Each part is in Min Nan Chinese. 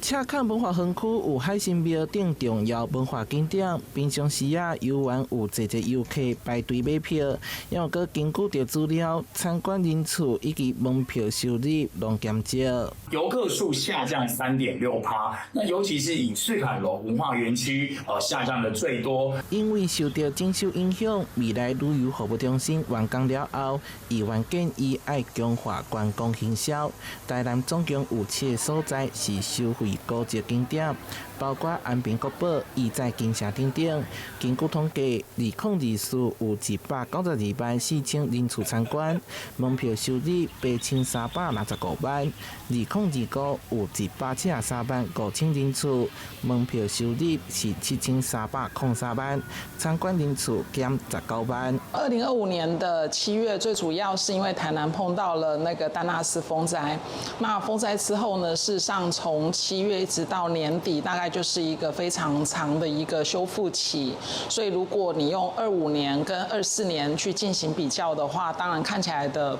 赤崁文化園區有海神廟等重要文化景點，平常時啊遊玩有濟濟遊客排隊買票，猶閣根據著資料，參觀人次以及門票收入攏減少。遊客數下降3.6趴，那尤其是以赤崁樓文化園區，下降的最多。因為受著整修影響，未來旅遊服務中心完工了後，議員建議愛強化觀光行銷。台南總共有七個所在是收費古蹟景點，包括安平古堡、義載金城等等。根據統計，2024有192萬4千人次參觀，門票收入8365萬。2025有173萬5千人次，門票收入是7303萬，參觀人次減19萬。 2025年的7月，最主要是因為台南碰到了那個丹娜絲風災。那風災之後呢，事實上從7月一直到年底，大概就是一個非常長的一個修復期。所以如果你用25年跟24年去進行比較的話，當然看起來的，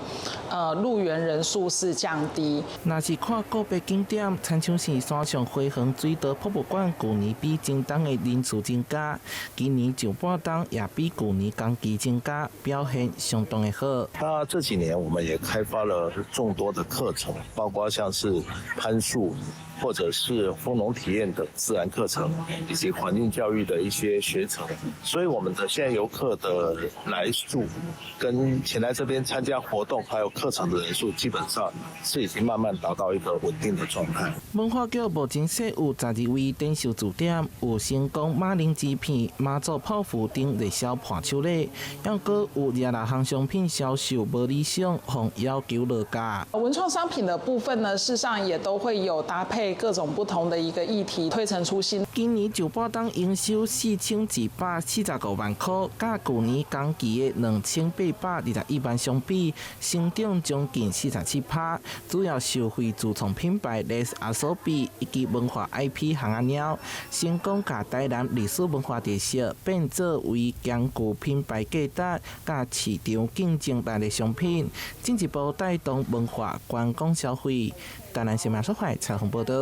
入園人數是降低。若是看個別景點，親像是山上花園水道博物館，舊年比前冬的人數增加，今年上半冬也比舊年同期增加，表現相當的好。那這幾年我們也開發了眾多的課程，包括像是攀樹，或者是蜂農體驗的自然課程，以及環境教育的一些學程，所以我們的現在遊客的來數，跟前來這邊參加活動還有課程的人數，基本上是已經慢慢達到一個穩定的狀態。文化局目前設有12位展售駐點，有成功馬鈴薯片、媽祖泡芙等熱銷伴手禮，猶閣有26項商品銷售無理想，予要求落架。文創商品的部分呢，事實上也都會有搭配各種不同的一個議題推陳出新。今年上半冬營收4245萬塊，佮舊年同期的2821萬相比，成長將近47趴。主要受惠自創品牌 Les 阿索比以及文化 IP 烘仔貓，成功共台南歷史文化特色變做為兼具品牌價值、佮市場競爭力的商品，進一步帶動文化觀光消費。台南新聞所採訪報道。